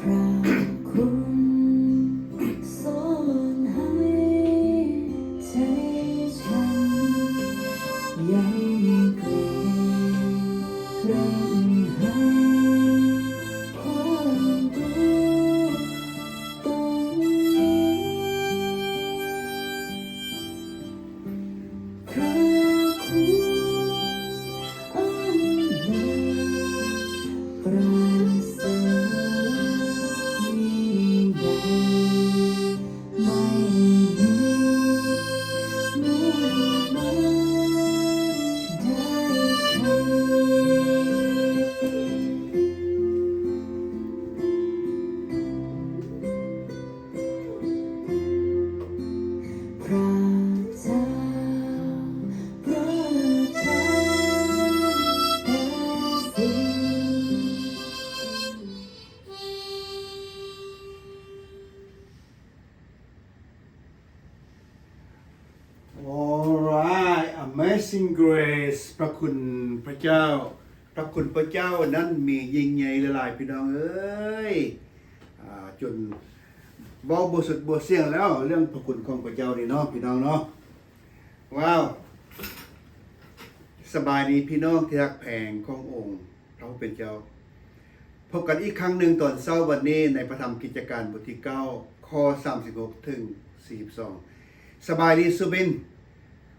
ພຣະຄຸນສອນໃຫ້ໃຈ All right, Amazing Grace ພຣະຄຸນພຣະເຈົ້າ ພຣະຄຸນພຣະເຈົ້ານັ້ນມີຍິ່ງໃຫຍ່ຫຼາຍໆ ພີ່ນ້ອງເອີຍ ອ່າ ຈົນເວົ້າບໍ່ສຸດບໍ່ສ່ຽງແລ້ວ ເລື່ອງພຣະຄຸນຂອງພຣະເຈົ້ານີ້ເນາະ ພີ່ນ້ອງເນາະ. ວ້າວ ສະບາຍດີພີ່ນ້ອງທີ່ຮັກແພງຂອງອົງ ພຣະຜູ້ເປັນເຈົ້າ. ພົບກັນອີກຄັ້ງໜຶ່ງຕອນເຊົ້າວັນນີ້ ໃນພຣະທຳກິດຈະການບົດທີເກົ້າ ຂໍ້ສາມສິບຫົກເຖິງສີ່ສິບສອງ. ສະບາຍດີ ສຸບິນ.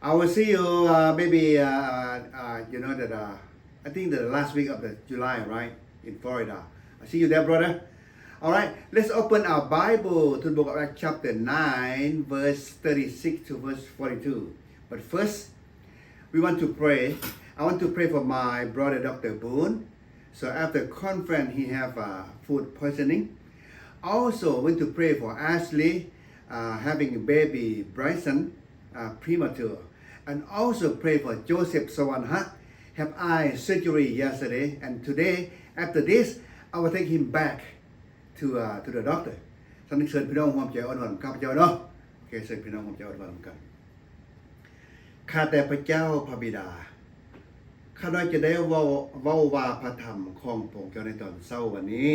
I will see you, uh, maybe, uh, uh, you know that, uh, I think the last week of the July, right, in Florida. I see you there, brother. All right, let's open our Bible to the book of Acts chapter nine, verse thirty-six to verse forty-two. But first, we want to pray. I want to pray for my brother, Doctor Boone. So after conference, he have, uh, food poisoning. Also, want to pray for Ashley, uh, having a baby Bryson, uh, premature. And also pray for Joseph Sawanhak, have eye surgery yesterday. And today, after this, I will take him back to, uh, to the doctor. ຊັ້ນເຊີນພີ່ນ້ອງຮ່ວມໃຈອ້ອນວອນກັບຂ້າພະເຈົ້າເນາະ. ໂອເຄ ເຊີນພີ່ນ້ອງຮ່ວມໃຈອ້ອນວອນກັບ ຂ້າແຕ່ພະເຈົ້າພະບິດາ, ຂ້ານ້ອຍຈະໄດ້ເວົ້າ, ເວົ້າວ່າພະທຳຂອງພະອົງເຈົ້າໃນຕອນເຊົ້າວັນນີ້.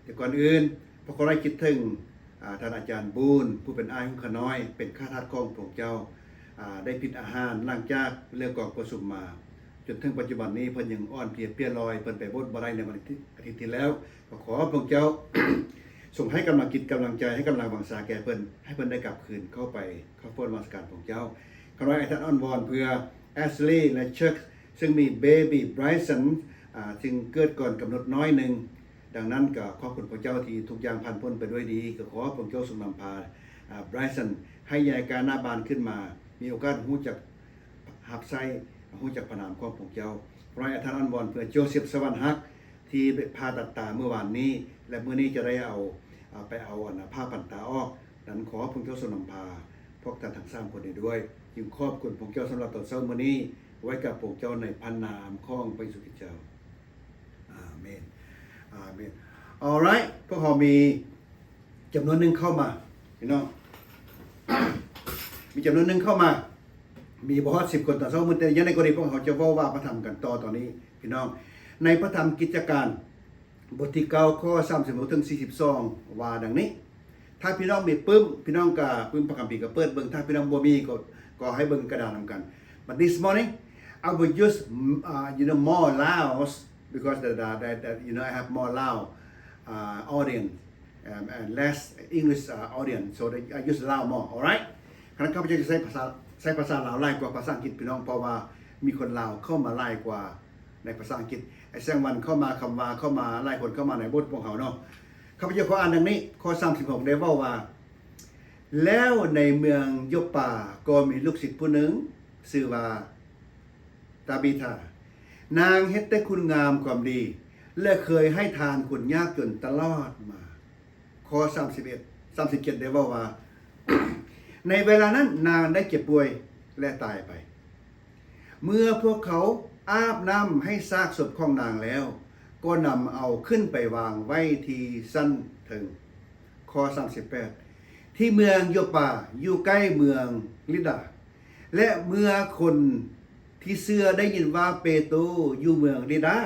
ແຕ່ກ່ອນອື່ນ, ພວກຂ້ານ້ອຍຄິດເຖິງ, ອາ, ທ່ານອາຈານບູນ, ຜູ້ເປັນອ້າຍຂອງຂ້ານ້ອຍ, ເປັນຂ້າທາດຂອງພະອົງເຈົ້າ, ອາ, ໄດ້ຜິດອາຫານຫຼັງຈາກເລີກກອງປະຊຸມມາ. ຈົນເຖິງປັດຈຸບັນນີ້ ເພິ່ນຍັງອ່ອນເພຍເພຍລອຍ, ເພິ່ນໄປໂບດບໍ່ໄດ້ໃນວັນອາທິດ, ອາທິດທີ່ແລ້ວ. ກໍຂໍພະອົງເຈົ້າ ຊົງໃຫ້ກຳລັງຈິດກຳລັງໃຈ, ໃຫ້ກຳລັງວັງຊາແກ່ເພິ່ນ, ໃຫ້ເພິ່ນໄດ້ກັບຄືນເຂົ້າໄປ ເຂົ້າຟ້ອນນະມັດສະການພະອົງເຈົ້າ. ຂ້ານ້ອຍອະທິຖານອ້ອນວອນເພື່ອ Ashley ແລະ Chuck ຊຶ່ງມີ baby Bryson ອາ, ຊຶ່ງເກີດກ່ອນກຳນົດໜ້ອຍໜຶ່ງ. ດັ່ງນັ້ນກໍຂອບຄຸນພະເຈົ້າທີ່ທຸກຢ່າງຜ່ານພົ້ນໄປດ້ວຍດີ. ກໍຂໍພະອົງເຈົ້າຊົງນຳພາ, ອາ, Bryson ໃຫ້ຍາຍກາໜ້າບານຂຶ້ນມາ, ມີໂອກາດຮູ້ຈັກ ຮັບໃຊ້, ຮູ້ຈັກພະນາມຂອງພະອົງເຈົ້າ. ຂ້ານ້ອຍອະທິຖານອ້ອນວອນເພື່ອໂຈເຊັບ ສະຫວັນຮັກ ທີ່ໄດ້ຜ່າຕັດຕາເມື່ອວານນີ້ ແລະ ມື້ນີ້ຈະໄດ້ເອົາ, ເອົາໄປເອົາອັນ ຜ້າພັນຕາອອກ. ນັ້ນຂໍພະອົງເຈົ້າຊົງນຳພາພວກທ່ານທັງສາມຄົນນີ້ດ້ວຍ. ຈຶ່ງຂອບຄຸນພະອົງເຈົ້າສຳລັບຕອນເຊົ້າມື້ນີ້, ໄວ້ກັບພະອົງເຈົ້າໃນພະນາມຂອງພະເຢຊູຄຣິດເຈົ້າ. ອາເມນ. ອາເມນ. All right. ພວກເຮົາມີ ຈຳນວນໜຶ່ງເຂົ້າມາ ພີ່ນ້ອງ, ມີຈຳນວນໜຶ່ງເຂົ້າມາ, ມີບໍ່ຮອດສິບຄົນຕອນເຊົ້າມື້, ແຕ່ຢ່າງໃດກໍດີ ພວກເຮົາຈະເວົ້າວ່າພະທຳກັນຕໍ່ຕອນນີ້ ພີ່ນ້ອງ. ໃນພະທຳກິດຈະການ ບົດທີເກົ້າ ຂໍ້ສາມສິບຫົກເຖິງສີ່ສິບສອງ ວ່າດັ່ງນີ້. ຖ້າພີ່ນ້ອງມີປຶ້ມ, ພີ່ນ້ອງກະປຶ້ມພະຄຳພີກະເປີດເບິ່ງ, ຖ້າພີ່ນ້ອງບໍ່ມີ ກໍ, ກໍໃຫ້ເບິ່ງກະດານນຳກັນ. But this morning, I will use, uh, you know, more Laos because the, the, the, the, you know, I have more Lao, uh, audience, um, and less English, uh, audience, so the, I use Lao more, all right? ຄັນຂ້າພະເຈົ້າຈະໃຊ້ພາສາ, ໃຊ້ພາສາລາວຫຼາຍກວ່າພາສາອັງກິດ ພີ່ນ້ອງ, ເພາະວ່າມີຄົນລາວເຂົ້າມາຫຼາຍກວ່າໃນພາສາອັງກິດ. ໄອ້ແສງວັນເຂົ້າມາ, ຄຳວ່າເຂົ້າມາ, ຫຼາຍຄົນເຂົ້າມາໃນບົດພວກເຮົາເນາະ. ຂ້າພະເຈົ້າຂໍອ່ານດັ່ງນີ້, ຂໍ້ສາມສິບຫົກ ໄດ້ເວົ້າວ່າ, ແລ້ວໃນເມືອງໂຢປາກໍມີລູກສິດຜູ້ໜຶ່ງ ຊື່ວ່າ ຕາບີທາ, ນາງເຮັດແຕ່ຄຸນງາມຄວາມດີ ແລະ ເຄີຍໃຫ້ທານຄົນຍາກຈົນຕະຫຼອດມາ. ຂໍ້ສາມສິບເອັດ, ສາມສິບເຈັດ ໄດ້ເວົ້າວ່າ, ໃນເວລານັ້ນນາງໄດ້ເຈັບປ່ວຍ ແລະ ຕາຍໄປ. ເມື່ອພວກເຂົາອາບນ້ຳໃຫ້ຊາກສົບຂອງນາງແລ້ວ, ກໍນຳເອົາຂຶ້ນໄປວາງໄວ້ທີ່ຊັ້ນເທິງ. ຂໍ້ສາມສິບແປດ ທີ່ເມືອງໂຢປາ ຢູ່ໃກ້ເມືອງລິດດາ ແລະ ເມື່ອຄົນທີ່ເຊື່ອໄດ້ຍິນວ່າເປໂຕຢູ່ເມືອງລິດດາ,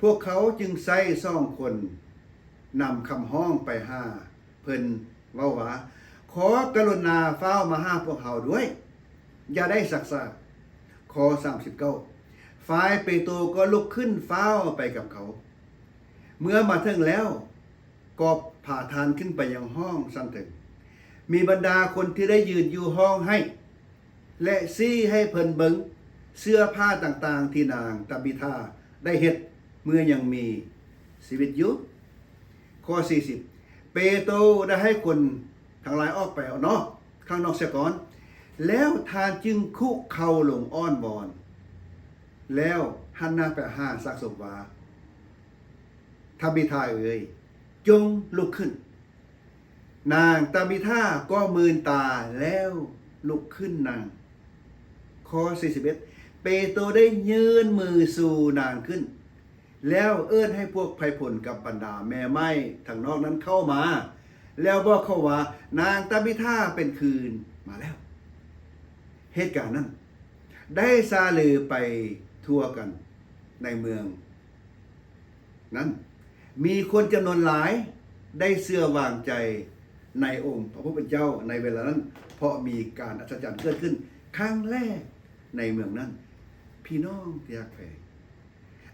ພວກເຂົາຈຶ່ງໃຊ້ສອງຄົນ ນຳຄຳຮ້ອງໄປຫາເພິ່ນ ເວົ້າວ່າ, ຂໍກະລຸນາຟ້າວມາຫາພວກເຮົາດ້ວຍ, ຢ່າໄດ້ຊັກຊ້າ. ຂໍ້ສາມສິບເກົ້າ ຝ່າຍເປໂຕກໍລຸກຂຶ້ນຟ້າວໄປກັບເຂົາ. ເມື່ອມາເຖິງແລ້ວ ກໍພາທ່ານຂຶ້ນໄປຍັງຫ້ອງຊັ້ນເທິງ. ມີບັນດາຄົນທີ່ໄດ້ຢືນຢູ່ຮ້ອງໄຫ້ ແລະ ຊີ້ໃຫ້ເພິ່ນເບິ່ງເສື້ອຜ້າຕ່າງໆທີ່ນາງຕາບິທາໄດ້ເຮັດເມື່ອຍັງມີຊີວິດຢູ່. ຂໍ້ສີ່ສິບ ເປໂຕໄດ້ໃຫ້ຄົນທັງຫຼາຍອອກໄປນອກ, ຂ້າງນອກເສຍກ່ອນ, ແລ້ວທ່ານຈຶ່ງຄຸເຂົ່າລົງອ້ອນວອນ. ແລ້ວຫັນໜ້າໄປຫາຊັກສົບວ່າ, ຕາບິທາເອີຍ, ຈົ່ງລຸກຂຶ້ນ. ນາງຕາບິທາກໍມືນຕາແລ້ວລຸກຂຶ້ນນັ່ງ. ຂໍ້ສີ່ສິບເອັດ ເປໂຕໄດ້ຍື່ນມືຊູນາງຂຶ້ນ ແລ້ວເອີ້ນໃຫ້ພວກໄພພົນກັບບັນດາແມ່ໄມ້ທາງນອກນັ້ນເຂົ້າມາ, ແລ້ວບອກເຂົາວ່າ, ນາງຕາບິທາເປັນຄືນມາແລ້ວ. ເຫດການນັ້ນໄດ້ຊາລືໄປທົ່ວກັນໃນເມືອງ ນັ້ນ, ມີຄົນຈຳນວນຫຼາຍໄດ້ເຊື່ອວາງໃຈໃນອົງພະຜູ້ເປັນເຈົ້າໃນເວລານັ້ນ, ເພາະມີການອັດສະຈັນເກີດຂຶ້ນຄັ້ງແລກໃນເມືອງນັ້ນ. ພີ່ນ້ອງທີ່ຮັກແພງ,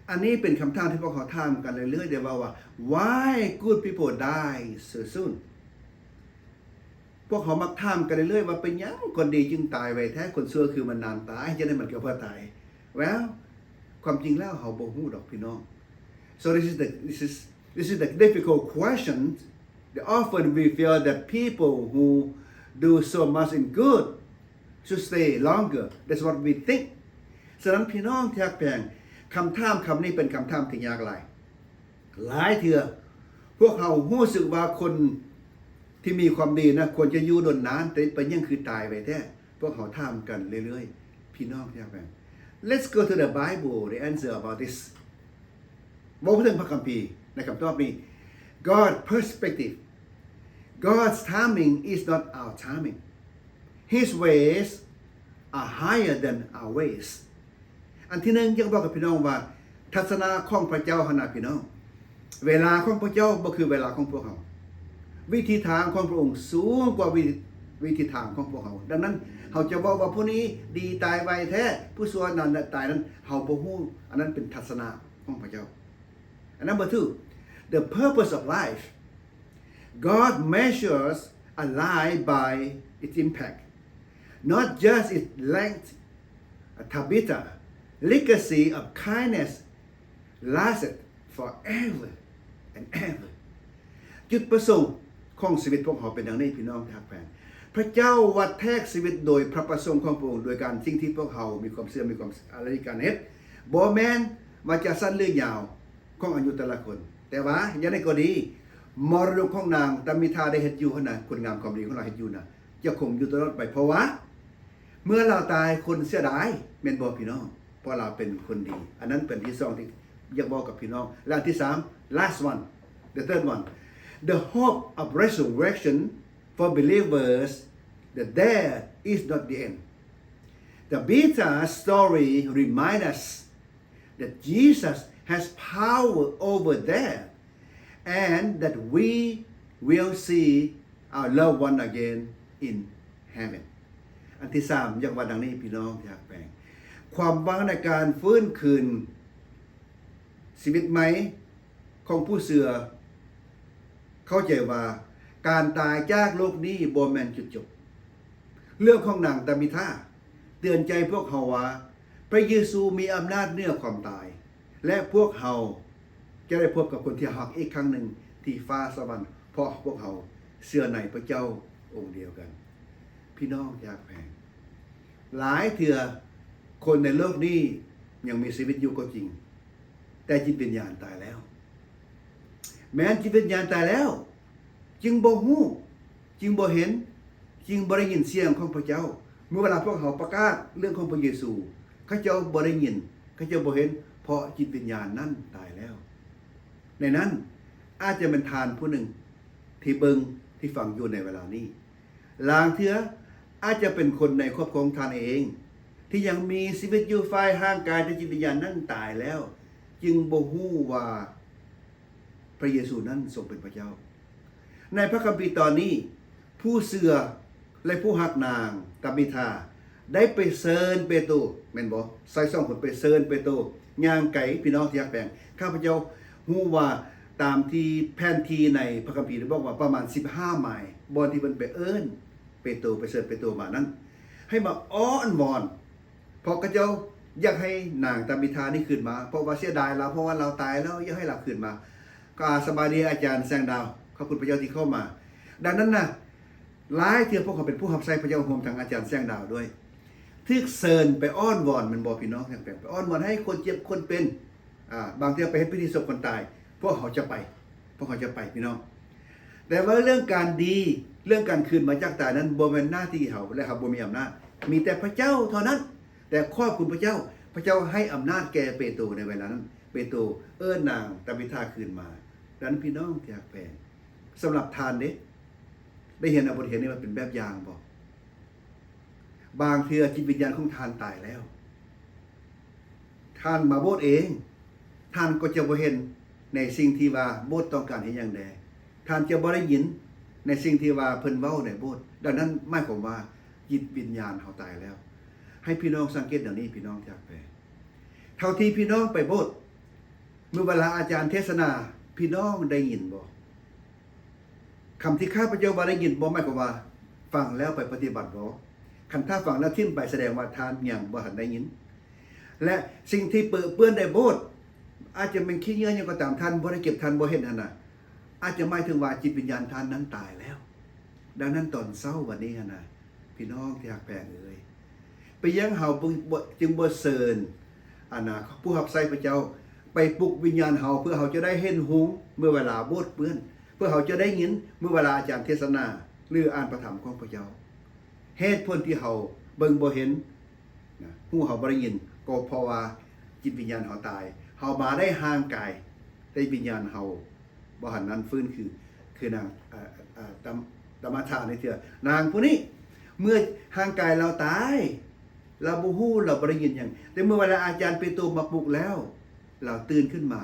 ອັນນີ້ເປັນຄຳຖາມທີ່ພວກເຮົາຖາມກັນເລື້ອຍໆ ໄດ້ເວົ້າວ່າ, Why good people die so soon? ພວກເຮົາມັກຖາມກັນເລື້ອຍໆວ່າ ເປັນຫຍັງຄົນດີຈຶ່ງຕາຍໄວແທ້, ຄົນຊົ່ວຄືມັນນານຕາຍ, ຈັ່ງໃດມັນກໍບໍ່ຕາຍ? Well, ຄວາມຈິງແລ້ວເຮົາບໍ່ຮູ້ດອກພີ່ນ້ອງ. So this is the, this is, this is the difficult question. That often we feel that people who do so much in good should stay longer. That's what we think. ສະນັ້ນ ພີ່ນ້ອງທີ່ຮັກແພງ, ຄຳຖາມຄຳນີ້ເປັນຄຳຖາມທີ່ຍາກຫຼາຍ. ຫຼາຍເທື່ອພວກເຮົາຮູ້ສຶກວ່າຄົນທີ່ມີຄວາມດີນະ ຄວນຈະຢູ່ດົນນານ, ແຕ່ເປັນຫຍັງຄືຕາຍໄວແທ້? ພວກເຮົາຖາມກັນເລື້ອຍໆ ພີ່ນ້ອງທີ່ຮັກແພງ. Let's go to the Bible, the answer about this. ເວົ້າເຖິງພະຄຳພີໃນຄຳຕອບນີ້, God perspective. God's timing is not our timing. His ways are higher than our ways. ອັນທີໜຶ່ງ ຢາກບອກກັບພີ່ນ້ອງວ່າ ທັດສະນະຂອງພະເຈົ້າຫັ້ນນະພີ່ນ້ອງ, ເວລາຂອງພະເຈົ້າບໍ່ຄືເວລາຂອງພວກເຮົາ. ວິທີທາງຂອງພະອົງສູງກວ່າວິ, ວິທີທາງຂອງພວກເຮົາ. ດັ່ງນັ້ນ ເຮົາຈະເວົ້າວ່າຜູ້ນີ້ດີຕາຍໄວແທ້, ຜູ້ຊົ່ວນັ້ນຕາຍນັ້ນ, ເຮົາບໍ່ຮູ້. ອັນນັ້ນເປັນທັດສະນະຂອງພະເຈົ້າ. And number two, the purpose of life. God measures a life by its impact, not just its length. Tabitha's legacy of kindness lasted forever and ever. ຈຸດປະສົງຂອງຊີວິດພວກເຮົາເປັນດັ່ງນີ້ ພີ່ນ້ອງທີ່ຮັກແພງ. ພະເຈົ້າວັດແທກຊີວິດໂດຍພະປະສົງຂອງພະອົງ, ໂດຍການສິ່ງທີ່ພວກເຮົາມີຄວາມເຊື່ອ, ມີຄວາມອາລະມີການເຮັດ, ບໍ່ແມ່ນວ່າຈະສັ້ນຫຼືຍາວ ຂອງອາຍຸແຕ່ລະຄົນ. ແຕ່ວ່າຢ່າງໃດກໍດີ, ມໍລະດົກຂອງນາງຕາບິທາໄດ້ເຮັດຢູ່ຫັ້ນນະ, ຄຸນງາມຄວາມດີຂອງລາວເຮັດຢູ່ນະ, ຈະຄົງຢູ່ຕະຫຼອດໄປ, ເພາະວ່າເມື່ອລາວຕາຍ, ຄົນເສຍດາຍ, ແມ່ນບໍ່ພີ່ນ້ອງ? ເພາະລາວເປັນຄົນດີ. ອັນນັ້ນເປັນທີສອງທີ່ຢາກບອກກັບພີ່ນ້ອງ. ແລະ ອັນທີສາມ, last one, the third one, the hope of resurrection for believers, the death is not the end. Tabitha's story remind us that Jesus has power over death and that we will see our loved one again in heaven. ອັນທີສາມ ຢາກວ່າດັ່ງນີ້ ພີ່ນ້ອງທີ່ຮັກແພງ, ຄວາມຫວັງໃນການຟື້ນຄືນຊີວິດໃໝ່ຂອງຜູ້ເຊື່ອ ເຂົ້າໃຈວ່າການຕາຍຈາກໂລກນີ້ບໍ່ແມ່ນຈຸດຈົບ. ເລື່ອງຂອງນາງຕາບິທາເຕືອນໃຈພວກເຮົາວ່າ ພະເຢຊູມີອຳນາດເໜືອຄວາມຕາຍ ແລະ ພວກເຮົາຈະໄດ້ພົບກັບຄົນທີ່ເຮົາຮັກອີກຄັ້ງໜຶ່ງທີ່ຟ້າສະຫວັນ ເພາະພວກເຮົາເຊື່ອໃນພະເຈົ້າອົງດຽວກັນ. ພີ່ນ້ອງທີ່ຮັກແພງ, ຫຼາຍເທື່ອຄົນໃນໂລກນີ້ຍັງມີຊີວິດຢູ່ກໍຈິງ, ແຕ່ຈິດວິນຍານຕາຍແລ້ວ. ແມ່ນຈິດວິນຍານຕາຍແລ້ວ, ຈຶ່ງບໍ່ຮູ້, ຈຶ່ງບໍ່ເຫັນ, ຈຶ່ງບໍ່ໄດ້ຍິນສຽງຂອງພະເຈົ້າ. ເມື່ອເວລາພວກເຮົາປະກາດເລື່ອງຂອງພະເຢຊູ, ເຂົາເຈົ້າບໍ່ໄດ້ຍິນ, ເຂົາເຈົ້າບໍ່ເຫັນ, ເພາະຈິດວິນຍານນັ້ນຕາຍແລ້ວ. ໃນນັ້ນອາດຈະແມ່ນທ່ານຜູ້ໜຶ່ງທີ່ເບິ່ງ, ທີ່ຟັງຢູ່ໃນເວລານີ້. ລາງເທື່ອອາດຈະເປັນຄົນໃນຄອບຄົວຂອງທ່ານເອງ ທີ່ຍັງມີຊີວິດຢູ່ຝ່າຍຮ່າງກາຍ, ແຕ່ຈິດວິນຍານນັ້ນຕາຍແລ້ວ, ຈຶ່ງບໍ່ຮູ້ວ່າ ພະເຢຊູນັ້ນຊົງເປັນພະເຈົ້າ. ໃນພະຄຳພີຕອນນີ້ ຜູ້ເຊື່ອ ແລະ ຜູ້ຮັກນາງຕາບິທາ ໄດ້ໄປເຊີນເປໂຕ, ແມ່ນບໍ່? ຊາຍສອງຄົນໄປເຊີນເປໂຕ ຍ່າງໄກ, ພີ່ນ້ອງທີ່ຮັກແພງ, ຂ້າພະເຈົ້າຮູ້ວ່າຕາມທີ່ແຜນທີ່ໃນພະຄຳພີໄດ້ບອກວ່າປະມານສິບຫ້າໄມລ໌ ບ່ອນທີ່ເພິ່ນໄປເອີ້ນເປໂຕ, ໄປເຊີນເປໂຕມານັ້ນ ໃຫ້ມາອ້ອນວອນ ເພາະເຂົາເຈົ້າຢາກໃຫ້ນາງຕາບິທານີ້ຄືນມາ, ເພາະວ່າເສຍດາຍລາວ, ເພາະວ່າລາວຕາຍແລ້ວ, ຢາກໃຫ້ລາວຄືນມາ. ກໍ ອາ ສະບາຍດີອາຈານແສງດາວ, ຂອບຄຸນພະເຈົ້າທີ່ເຂົ້າມາ. ດັ່ງນັ້ນນະ, ຫຼາຍເທື່ອພວກເຮົາເປັນຜູ້ຮັບໃຊ້ພະເຈົ້າ, ຮວມທັງອາຈານແສງດາວດ້ວຍ, ຖືກເຊີນໄປອ້ອນວອນ, ແມ່ນບໍ່ພີ່ນ້ອງ? ໄປອ້ອນວອນໃຫ້ຄົນເຈັບຄົນເປັນ, ອາ, ບາງເທື່ອໄປເຮັດພິທີສົບຄົນຕາຍ, ພວກເຮົາຈະໄປ, ພວກເຮົາຈະໄປ, ພີ່ນ້ອງ. ແຕ່ວ່າເລື່ອງການດີ, ເລື່ອງການຄືນມາຈາກຕາຍນັ້ນ ບໍ່ແມ່ນໜ້າທີ່ເຮົາ ແລະ ເຮົາບໍ່ມີອຳນາດ, ມີແຕ່ພະເຈົ້າເທົ່ານັ້ນ. ແຕ່ຂອບຄຸນພະເຈົ້າ, ພະເຈົ້າໃຫ້ອຳນາດແກ່ເປໂຕໃນເວລານັ້ນ. ເປໂຕເອີ້ນນາງຕາບິທາຄືນມາ. ດັ່ງນັ້ນ ພີ່ນ້ອງທີ່ຮັກແພງ, ສຳລັບທ່ານເດ້, ໄດ້ເຫັນເອົາບົດຮຽນນີ້ມາເປັນແບບຢ່າງບໍ່? ບາງເທື່ອຈິດວິນຍານຂອງທ່ານຕາຍແລ້ວ, ທ່ານມາໂບດເອງ, ທ່ານກໍຈະບໍ່ເຫັນໃນສິ່ງທີ່ວ່າໂບດຕ້ອງການເຮັດຫຍັງແດ່, ທ່ານຈະບໍ່ໄດ້ຍິນໃນສິ່ງທີ່ວ່າເພິ່ນເວົ້າໃນໂບດ. ດັ່ງນັ້ນໝາຍຄວາມວ່າຈິດວິນຍານເຮົາຕາຍແລ້ວ. ໃຫ້ພີ່ນ້ອງສັງເກດດັ່ງນີ້, ພີ່ນ້ອງທີ່ຮັກແພງ, ເທົ່າທີ່ພີ່ນ້ອງໄປໂບດ, ເມື່ອເວລາອາຈານເທດສະໜາ, ພີ່ນ້ອງໄດ້ຍິນບໍ່? ຄຳທີ່ຂ້າພະເຈົ້າວ່າໄດ້ຍິນ ບໍ່ໝາຍຄວາມວ່າຟັງແລ້ວໄປປະຕິບັດບໍ່? ຄັນຖ້າຟັງແລ້ວຖິ້ມໄປ ສະແດງວ່າທ່ານຍັງບໍ່ທັນໄດ້ຍິນ. ແລະ ສິ່ງທີ່ເປິເປື້ອນໃນໂບດ ອາດຈະແມ່ນຂີ້ເຫຍື້ອຫຍັງກໍຕາມ, ທ່ານບໍ່ໄດ້ເກັບ, ທ່ານບໍ່ເຫັນຫັ້ນນະ, ອາດຈະໝາຍເຖິງວ່າຈິດວິນຍານທ່ານນັ້ນຕາຍແລ້ວ. ດັ່ງນັ້ນຕອນເຊົ້າວັນນີ້ຫັ້ນນະ, ພີ່ນ້ອງທີ່ຮັກແພງເອີຍ, ເປັນຫຍັງເຮົາບໍ່ ບໍ່ ຈຶ່ງບໍ່ເຊີນ ອັນນະ ຜູ້ຮັບໃຊ້ພະເຈົ້າໄປປຸກວິນຍານເຮົາ ເພື່ອເຮົາຈະໄດ້ເຫັນຮຸ່ງເມື່ອເວລາໂບດເປື້ອນ, ເພື່ອເຮົາຈະໄດ້ຍິນເມື່ອເວລາອາຈານເທດສະໜາ ຫຼື ອ່ານພະທຳຂອງພະເຈົ້າ? ເຫດຜົນທີ່ເຮົາເບິ່ງບໍ່ເຫັນນະ, ຫູເຮົາບໍ່ໄດ້ຍິນ, ກໍເພາະວ່າຈິດວິນຍານເຮົາຕາຍ. ເຮົາມາໄດ້ຮ່າງກາຍ, ແຕ່ວິນຍານເຮົາ ບໍ່ທັນນັ້ນຟື້ນຄື ຄືນາງ ອາ ອາ ຕາ ຕາມາທານີ້ເທື່ອ. ນາງຜູ້ນີ້ ເມື່ອຮ່າງກາຍລາວຕາຍ, ລາວບໍ່ຮູ້, ລາວບໍ່ໄດ້ຍິນຫຍັງ, ແຕ່ເມື່ອເວລາອາຈານເປໂຕມາປຸກແລ້ວ, ລາວຕື່ນຂຶ້ນມາ,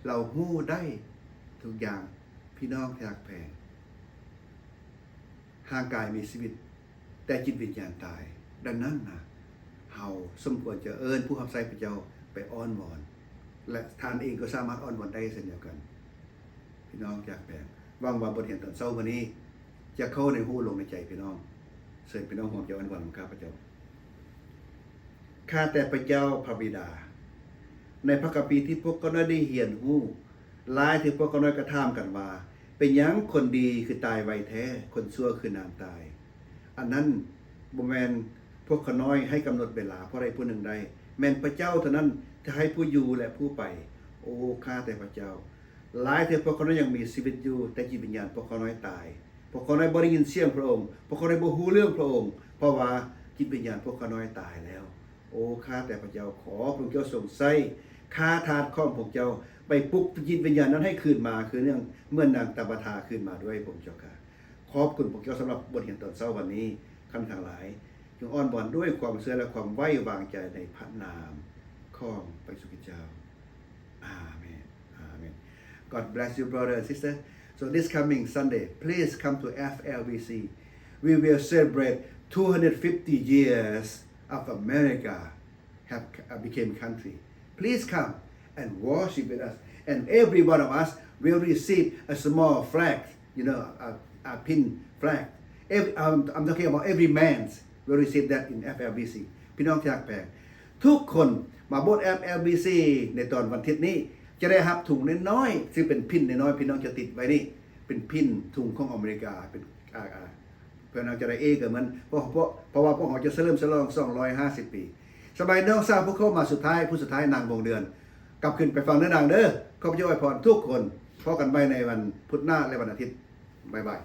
ລາວຮູ້ໄດ້ທຸກຢ່າງ. ພີ່ນ້ອງທີ່ຮັກແພງ, ຮ່າງກາຍມີຊີວິດ, ແຕ່ຈິດວິນຍານຕາຍ. ດັ່ງນັ້ນນະ, ເຮົາສົມຄວນຈະເອີ້ນຜູ້ຮັບໃຊ້ພະເຈົ້າໄປອ້ອນວອນ, ແລະ ທ່ານເອງກໍສາມາດອ້ອນວອນໄດ້ເຊັ່ນດຽວກັນ. ພີ່ນ້ອງທີ່ຮັກແພງ, ຫວັງວ່າບົດຮຽນຕອນເຊົ້າມື້ນີ້ຈະເຂົ້າໃນຮູ້ລົງໃນໃຈພີ່ນ້ອງ. ເຊີນພີ່ນ້ອງຮ່ວມໃຈອ້ອນວອນນຳຂ້າພະເຈົ້າ. ຂ້າແຕ່ພະເຈົ້າພະບິດາ, ໃນພະຄຳພີທີ່ພວກຂ້ານ້ອຍໄດ້ຮຽນຮູ້, ຫຼາຍເທື່ອພວກຂ້ານ້ອຍກໍຖາມກັນວ່າ, ເປັນຫຍັງຄົນດີຄືຕາຍໄວແທ້, ຄົນຊົ່ວຄືນານຕາຍ? ອັນນັ້ນບໍ່ແມ່ນພວກຂ້ານ້ອຍໃຫ້ກຳນົດເວລາຜູ້ໃດຜູ້ໜຶ່ງໄດ້, ແມ່ນພະເຈົ້າເທົ່ານັ້ນທີ່ໃຫ້ຜູ້ຢູ່ ແລະ ຜູ້ໄປ. ໂອ ຂ້າແຕ່ພະເຈົ້າ, ຫຼາຍເທື່ອພວກຂ້ານ້ອຍຍັງມີຊີວິດຢູ່, ແຕ່ຈິດວິນຍານພວກຂ້ານ້ອຍຕາຍ. ພວກຂ້ານ້ອຍບໍ່ໄດ້ຍິນສຽງພະອົງ, ພວກຂ້ານ້ອຍບໍ່ຮູ້ເລື່ອງພະອົງ, ເພາະວ່າຈິດວິນຍານພວກຂ້ານ້ອຍຕາຍແລ້ວ. ໂອ ຂ້າແຕ່ພະເຈົ້າ, ຂໍພະອົງເຈົ້າຊົງໃຊ້ຂ້າທາດຂອງພະອົງເຈົ້າໄປປຸກຈິດວິນຍານນັ້ນໃຫ້ຄືນມາ ຄືນ ເໝືອນນາງຕາບາທາຄືນມາດ້ວຍພະອົງເຈົ້າຂ້າ. ຂອບຄຸນພະອົງເຈົ້າສຳລັບບົດຮຽນຕອນເຊົ້າວັນນີ້. ຂ້ານ້ອຍທັງຫຼາຍ ຈົ່ງອ້ອນວອນດ້ວຍຄວາມເຊື່ອ ແລະ ຄວາມໄວ້ວາງໃຈໃນພະນາມຂອງພະເຢຊູຄຣິສເຈົ້າ. ອາເມນ. ອາເມນ. God bless you, brother and sister. So this coming Sunday, please come to F L B C. We will celebrate two hundred fifty years of America have, uh, became country. Please come and worship with us. And every one of us will receive a small flag, you know, a, a pin flag. Every, um, I'm talking about every man's will receive that in F L B C. ພີ່ນ້ອງທີ່ຮັກແພງ, ທຸກຄົນມາໂບດ F L B C ໃນຕອນວັນທິດນີ້ ຈະໄດ້ຮັບຖົງນ້ອຍໆ ຊຶ່ງເປັນພິນນ້ອຍໆ ພີ່ນ້ອງຈະຕິດໄວ້ນີ້ ເປັນພິນທຸງຂອງອາເມລິກາ ເປັນ ອາ ອາ ເພື່ອນຳຈະໄດ້ເອກະມັນ ເພາະ ເພາະ ເພາະວ່າພວກເຮົາຈະສະເຫຼີມສະຫຼອງສອງຮ້ອຍຫ້າສິບປີ. ສະບາຍດີນ້ອງສາວຜູ້ເຂົ້າມາສຸດທ້າຍ ຜູ້ສຸດທ້າຍ ນາງວົງເດືອນ ກັບຂຶ້ນໄປຝັ່ງເດີ ນາງເດີ. ຂໍພະເຈົ້າອວຍພອນທຸກຄົນ. ພໍ້ກັນໃໝ່ໃນວັນພຸດໜ້າ ແລະ ວັນອາທິດ. ບາຍບາຍ.